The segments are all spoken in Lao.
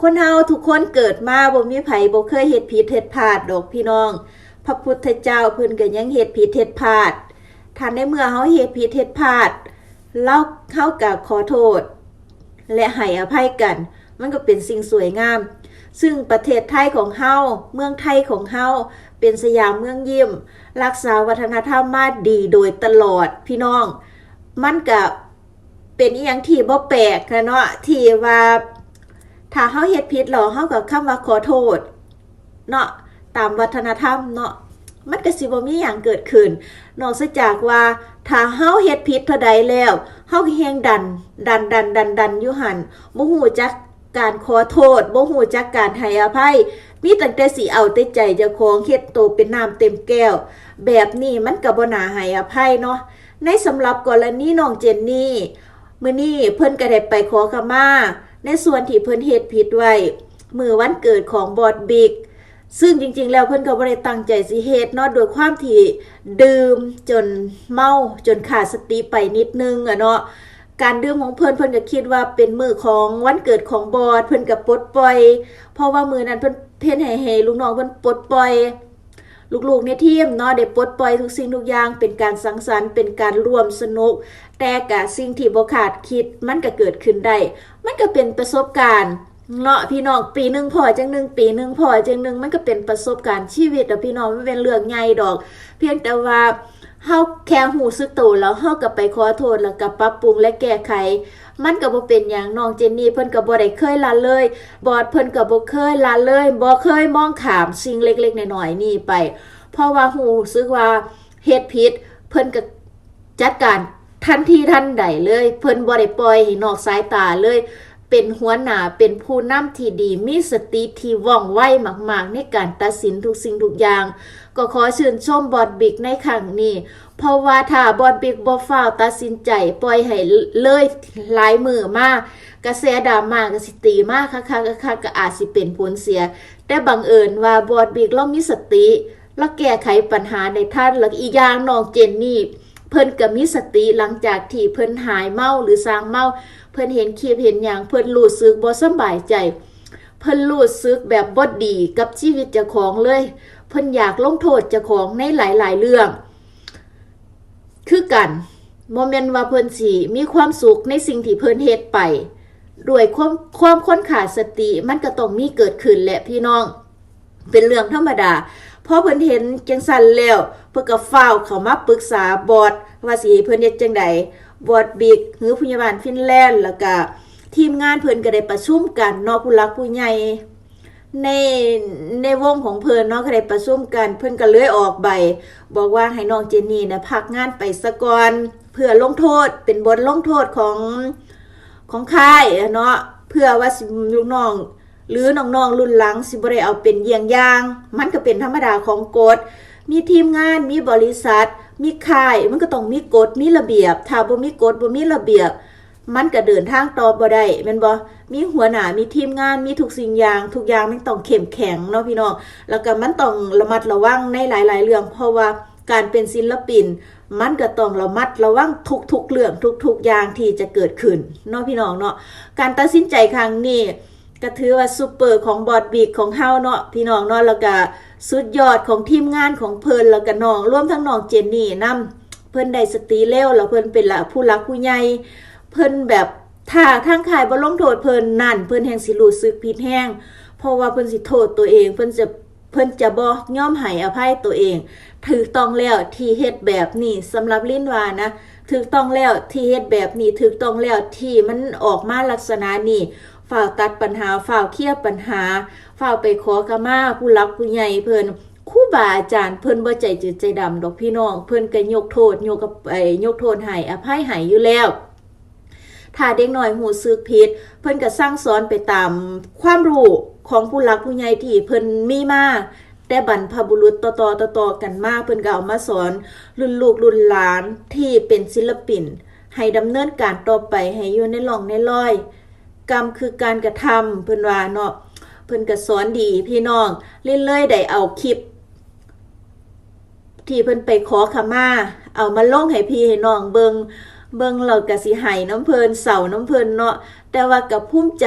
ຄົນເຮົາທຸກຄົນເກີດມາ ບໍ່ມີໃຜບໍ່ເຄີຍເຮັດຜິດເຮັດພາດດອກພີ່ນ້ອງ. ພະພຸດທະເຈົ້າເພິ່ນກໍຍັງເຮັດຜິດເຮັດພາດ. ຖ້າໃນເມື່ອເຮົາເຮັດຜິດເຮັດພາດ ລາວ ເຮົາກໍຂໍໂທດ ແລະ ໃຫ້ອະໄພກັນ ມັນກໍເປັນສິ່ງສວຍງາມ. ຊຶ່ງປະເທດໄທຂອງເຮົາ ເມືອງໄທຂອງເຮົາ ເປັນສະຢາມເມືອງຍິ້ມ ຮັກສາວັດທະນະທຳມາດີໂດຍຕະຫຼອດ ພີ່ນ້ອງ. ມັນກະເປັນອີ່ຫຍັງທີ່ບໍ່ແປກນະເນາະ ທີ່ວ່າຖ້າເຮົາເຮັດຜິດແລ້ວ ເຮົາກໍຄຳວ່າຂໍໂທດເນາະ ຕາມວັດທະນະທຳເນາະ ມັນກໍຊິບໍ່ມີຫຍັງເກີດຂຶ້ນ ນອກເສຍຈາກວ່າ ຖ້າເຮົາເຮັດຜິດເທົ່າໃດແລ້ວ ເຮົາກໍແຮ່ງດັນ ດັນໆໆໆຢູ່ຫັ້ນ ບໍ່ຮູ້ຈັກການຂໍໂທດ ບໍ່ຮູ້ຈັກການໃຫ້ອະໄພ ມີຕັ້ງແຕ່ຊິເອົາແຕ່ໃຈເຈົ້າຂອງ ເຮັດໂຕເປັນນ້ຳເຕັມແກ້ວ ແບບນີ້ມັນກໍບໍ່ໜ້າໃຫ້ອະໄພເນາະ. ໃນສຳລັບກໍລະນີນ້ອງເຈນນີ້ ມື້ນີ້ເພິ່ນກໍໄດ້ໄປຂໍຂະມາໃນສ່ວນທີ່ເພິ່ນເຮັດຜິດໄວ້ ມື້ວັນເກີດຂອງບອດບິກ ຊຶ່ງຈິງໆແລ້ວເພິ່ນກໍບໍ່ໄດ້ຕັ້ງໃຈຊິເຮັດເນາະ ດ້ວຍຄວາມທີ່ດື່ມຈົນເມົາ ຈົນຂາດສະຕິໄປນິດໜຶ່ງອະເນາະ. ການດື່ມຂອງເພິ່ນ ເພິ່ນກໍຄິດວ່າເປັນມື້ຂອງວັນເກີດຂອງບອດ ເພິ່ນກໍປົດປ່ອຍ ເພາະວ່າມື້ນັ້ນເພິ່ນເຮັດໃຫ້ ໃຫ້ລູກນ້ອງເພິ່ນປົດປ່ອຍ ລູກໆໃນທີມເນາະ ໄດ້ປົດປ່ອຍທຸກສິ່ງທຸກຢ່າງ ເປັນການສັງສັນ ເປັນການຮ່ວມສະໜຸກ ແຕ່ກະສິ່ງທີ່ບໍ່ຄາດຄິດມັນກະເກີດຂຶ້ນໄດ້ ມັນກະເປັນປະສົບການເນາະພີ່ນ້ອງ ປີໜຶ່ງພໍ້ຈັ່ງໜຶ່ງ ປີໜຶ່ງພໍ້ຈັ່ງໜຶ່ງ ມັນກະເປັນປະສົບການຊີວິດດອກພີ່ນ້ອງ ມັນບໍ່ແມ່ນເລື່ອງໃຫຍ່ດອກ ພຽງແຕ່ວ່າເຮົາແຄ່ຮູ້ສຶກໂຕແລ້ວ ເຮົາກະໄປຂໍໂທດ ແລ້ວກະປັບປຸງ ແລະ ແກ້ໄຂ ມັນກໍບໍ່ເປັນຫຍັງ ນ້ອງເຈນນີ້ເພິ່ນກໍບໍ່ໄດ້ເຄີຍລະເລີຍ ບອດເພິ່ນກໍບໍ່ເຄີຍລະເລີຍ ບໍ່ເຄີຍມອງຂ້າມສິ່ງເລັກໆນ້ອຍໆນີ້ໄປ ເພາະວ່າຮູ້ສຶກວ່າເຮັດຜິດ ເພິ່ນກໍຈັດການທັນທີທັນໃດເລີຍ ເພິ່ນບໍ່ໄດ້ປ່ອຍໃຫ້ນອກສາຍຕາເລີຍ ເປັນຫົວໜ້າ ເປັນຜູ້ນຳທີ່ດີ ມີສະຕິທີ່ວ່ອງໄວມາກໆໃນການຕັດສິນທຸກສິ່ງທຸກຢ່າງ ກໍຂໍຊື່ນຊົມບອດບິກໃນຄັ້ງນີ້ ເພາະວ່າຖ້າບອດບິກບໍ່ຟ້າວຕັດສິນໃຈ ປ່ອຍໃຫ້ເລີຍຫຼາຍມື້ມາ ກະແສດຣາມາກໍຊິຕີມາຄັກໆໆ ກໍອາດຊິເປັນຜົນເສຍ ແຕ່ບັງເອີນວ່າບອດບິກລາວມີສະຕິ ລາວແກ້ໄຂບັນຫາໄດ້ທັນ ແລ້ວອີກຢ່າງນ້ອງເຈນນີ້ ເພິ່ນກໍມີສະຕິ ຫຼັງຈາກທີ່ເພິ່ນຫາຍເມົາ ຫຼື ສ່າງເມົາ ເພິ່ນເຫັນຄລິບເຫັນຫຍັງ ເພິ່ນຮູ້ສຶກບໍ່ສະບາຍໃຈ ເພິ່ນຮູ້ສຶກແບບບໍ່ດີກັບຊີວິດເຈົ້າຂອງເລີຍ ເພິ່ນຢາກລົງໂທດເຈົ້າຂອງໃນຫຼາຍໆເລື່ອງ ຄືກັນ ບໍ່ແມ່ນວ່າເພິ່ນຊິມີຄວາມສຸກໃນສິ່ງທີ່ເພິ່ນເຮັດໄປ ດ້ວຍຄວາມ ຄວາມຄົນຂາດສະຕິ ມັນກໍຕ້ອງມີເກີດຂຶ້ນແຫຼະພີ່ນ້ອງ ເປັນເລື່ອງທຳມະດາ. ພໍເພິ່ນເຫັນຈັ່ງຊັ້ນແລ້ວ ເພິ່ນກໍຟ້າວເຂົ້າມາປຶກສາບອດວ່າຊິໃຫ້ເພິ່ນເຮັດຈັ່ງໃດ. ບອດບິກ ຫຼື ພະຍາບານຟິນແລນ ແລ້ວກະທີມງານເພິ່ນກໍໄດ້ປະຊຸມກັນເນາະ ຜູ້ຫຼັກຜູ້ໃຫຍ່ ໃນ ໃນວົງຂອງເພິ່ນເນາະ ກໍໄດ້ປະຊຸມກັນ ເພິ່ນກໍເລີຍອອກໃບບອກວ່າໃຫ້ນ້ອງເຈນນີ້ນະ ພັກງານໄປສາກ່ອນ ເພື່ອລົງໂທດ ເປັນບົດລົງໂທດຂອງ ຂອງຄ້າຍເນາະ ເພື່ອວ່າຊິ ລູກນ້ອງ ຫຼື ນ້ອງໆລຸ້ນຫຼັງຊິບໍ່ໄດ້ເອົາເປັນເຢ້ຽງຢ່າງ. ມັນກໍເປັນທຳມະດາຂອງກົດ ມີທີມງານ ມີບໍລິສັດ ມີຄ້າຍ ມັນກໍຕ້ອງມີກົດ ມີລະບຽບ ຖ້າບໍ່ມີກົດ ບໍ່ມີລະບຽບ ມັນກະເດີນທາງຕໍ່ບໍ່ໄດ້ແມ່ນບໍ່? ມີຫົວໜ້າ ມີທີມງານ ມີທຸກສິ່ງຢ່າງ ທຸກຢ່າງມັນຕ້ອງເຂັ້ມແຂງເນາະພີ່ນ້ອງ ແລ້ວກະມັນຕ້ອງລະມັດລະວັງໃນຫຼາຍໆເລື່ອງ ເພາະວ່າການເປັນສິນລະປິນ ມັນກະຕ້ອງລະມັດລະວັງທຸກໆເລື່ອງ ທຸກໆຢ່າງທີ່ຈະເກີດຂຶ້ນເນາະພີ່ນ້ອງເນາະ. ການຕັດສິນໃຈຄັ້ງນີ້ ກະຖືວ່າຊຸບເປີຂອງບອດບິກຂອງເຮົາເນາະພີ່ນ້ອງເນາະ ແລ້ວກະສຸດຍອດຂອງທີມງານຂອງເພິ່ນ ແລ້ວກະນ້ອງ ລວມທັງນ້ອງເຈນນີ້ນຳ ເພິ່ນໄດ້ສະຕິເລັວ ແລ້ວເພິ່ນເປັນລະ ຜູ້ຫຼັກຜູ້ໃຫຍ່ ເພິ່ນແບບ ຖ້າທາງຄ້າຍບໍ່ລົງໂທດເພິ່ນນັ້ນ ເພິ່ນແຮ່ງຊິຮູ້ສຶກຜິດແຮງ ເພາະວ່າເພິ່ນຊິໂທດຕົວເອງ ເພິ່ນຈະ ເພິ່ນຈະບໍ່ຍອມໃຫ້ອະໄພຕົວເອງ. ຖືກຕ້ອງແລ້ວທີ່ເຮັດແບບນີ້ ສຳລັບລິນວ່ານະ ຖືກຕ້ອງແລ້ວທີ່ເຮັດແບບນີ້ ຖືກຕ້ອງແລ້ວທີ່ມັນອອກມາລັກສະນະນີ້. ຟ້າວຕັດບັນຫາ ຟ້າວເຄລຍບັນຫາ ຟ້າວໄປຂໍຂະມາຜູ້ຫຼັກຜູ້ໃຫຍ່ເພິ່ນ. ຄູບາອາຈານເພິ່ນບໍ່ໃຈຈືດໃຈດຳດອກພີ່ນ້ອງ ເພິ່ນກະຍົກໂທດ ຍົກ ເອີ ຍົກໂທດໃຫ້ ອະໄພໃຫ້ຢູ່ແລ້ວ. ຖ້າເດັກນ້ອຍຮູ້ສຶກຜິດ ເພິ່ນກະສັ່ງສອນໄປຕາມຄວາມຮູ້ຂອງຜູ້ຫຼັກຜູ້ໃຫຍ່ທີ່ເພິ່ນມີມາແຕ່ບັນພະບຸລຸດຕໍ່ໆຕໍ່ໆກັນມາ ເພິ່ນກະເອົາມາສອນລຸ້ນລູກລຸ້ນຫຼານທີ່ເປັນສິນລະປິນ ໃຫ້ດຳເນີນການຕໍ່ໄປ ໃຫ້ຢູ່ໃນຮ່ອງໃນລອຍ ກຳຄືການກະທຳ ເພິ່ນວ່າເນາະ ເພິ່ນກະສອນດີພີ່ນ້ອງ. ລິນເລີຍໄດ້ເອົາຄລິບ ທີ່ເພິ່ນໄປຂໍຂະມາ ເອົາມາລົງໃຫ້ພີ່ໃຫ້ນ້ອງເບິ່ງ ເບິ່ງແລ້ວກະຊິໄຫ້ນຳເພິ່ນ ເສົ້ານຳເພິ່ນເນາະ ແຕ່ວ່າກະພູມໃຈ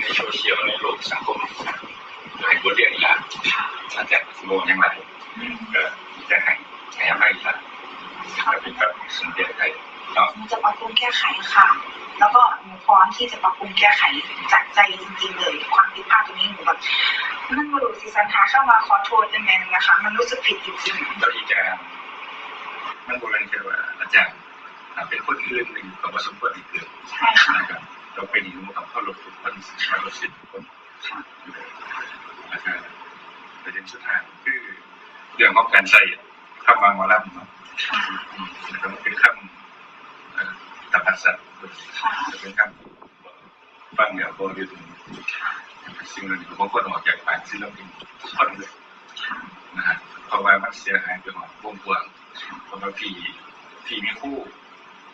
ໃນໂຊຊຽວ ໃນໂລກສັງຄົມ ໃຫ້ບົດຮຽນອີກແລ້ວ ອາຈານຊິບໍ່ຫຍັງຫຼາຍ ກໍມີແຕ່ໃຫ້ ໃຫ້ອະໄພຊະ ກໍເປັນການເປັນເລື່ອງໄດ້ເນາະ. หนูจะปรับปรุงแก้ไขค่ะ แล้วก็หนูพร้อมที่จะปรับปรุงแก้ไขจากใจจริงๆ เลย ความผิดพลาดตรงนี้หนูแบบ มันบ่รู้สิสันหาคำว่าขอโทษจั่งใด๋นะคะ มันรู้สึกผิดจริงๆ แล้วอีกอย่าง มันบ่แม่นแค่ว่าอาจารย์ ຖ້าเป็นคนอื่นนี่ก็บ่สมควรให้เกิด ใช่ค่ะ นะครับ ต่อไปนี้หนูต้องเคารพทุกคน เคารพสิทธิ์ทุกคน ค่ะ แล้วก็ประเด็นสุดท้ายคือเรื่องของการใช้คำว่าหมอลำเนาะ ค่ะ อืม แล้วก็มันเป็นคำ เอ่อ ตบัดสัตว์ ค่ะ เป็นคำ ฟังแล้วบ่ได้ ค่ะ สิ่งเหล่านี้ก็บ่ควรออกจากปากศิลปินทุกคนเลย ค่ะ นะฮะ เพราะว่ามันเสียหายไปฮอดวงกว้าง ค่ะ เพราะว่าพี่ พี่มีครู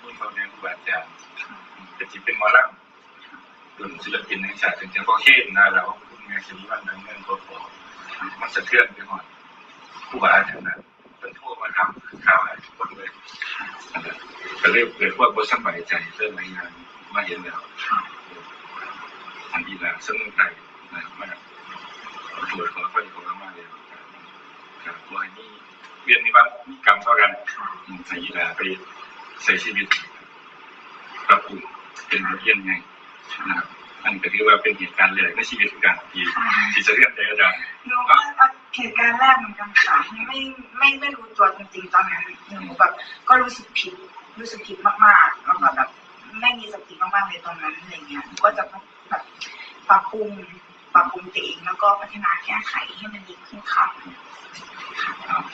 มีพ่อแม่ครูบาอาจารย์ ค่ะ ก็สิเป็นหมอลำ รุ่นศิลปินแห่งชาติ ตั้งแต่พ่อเคน นาลาว คุณแม่ศรีวัลย์ ดำเนิน ปป มันสะเทือนไปฮอดครูบาอาจารย์นะ เพิ่นโทรมาถามข่าวให้ทุกคนเลย ก็เลยเกิดความบ่สำบายใจ เรื่องหลายอย่างมาเห็นแล้ว อันนี้ล่ะ สมุนไพรนะ มาขอโทษขออภัยขอขมาแล้ว ก็ขอให้มีเวรมีบาป มีกรรมต่อกัน ให้อีหล่าไปใช้ชีวิต ปรับปรุง เป็นบทเรียนใหญ่นะครับ อันนี้ก็ถือว่าเป็นเหตุการณ์แรกในชีวิตคือกัน ที่ ค่ะ ที่สะเทือนใจอาจารย์ หนูก็ เนาะ เหตุการณ์แรกเหมือนกันค่ะ ไม่ ไม่ ไม่รู้ตัวจริงๆ ตอนนั้น หนูแบบ ก็รู้สึกผิด รู้สึกผิดมากๆ แล้วก็แบบ ไม่มีสติมากๆ เลยตอนนั้น อะไรเงี้ย หนูก็จะแบบ ปรับปรุง ปรับปรุงตัวเอง แล้วก็พัฒนาแก้ไขให้มันดีขึ้นค่ะ ครับ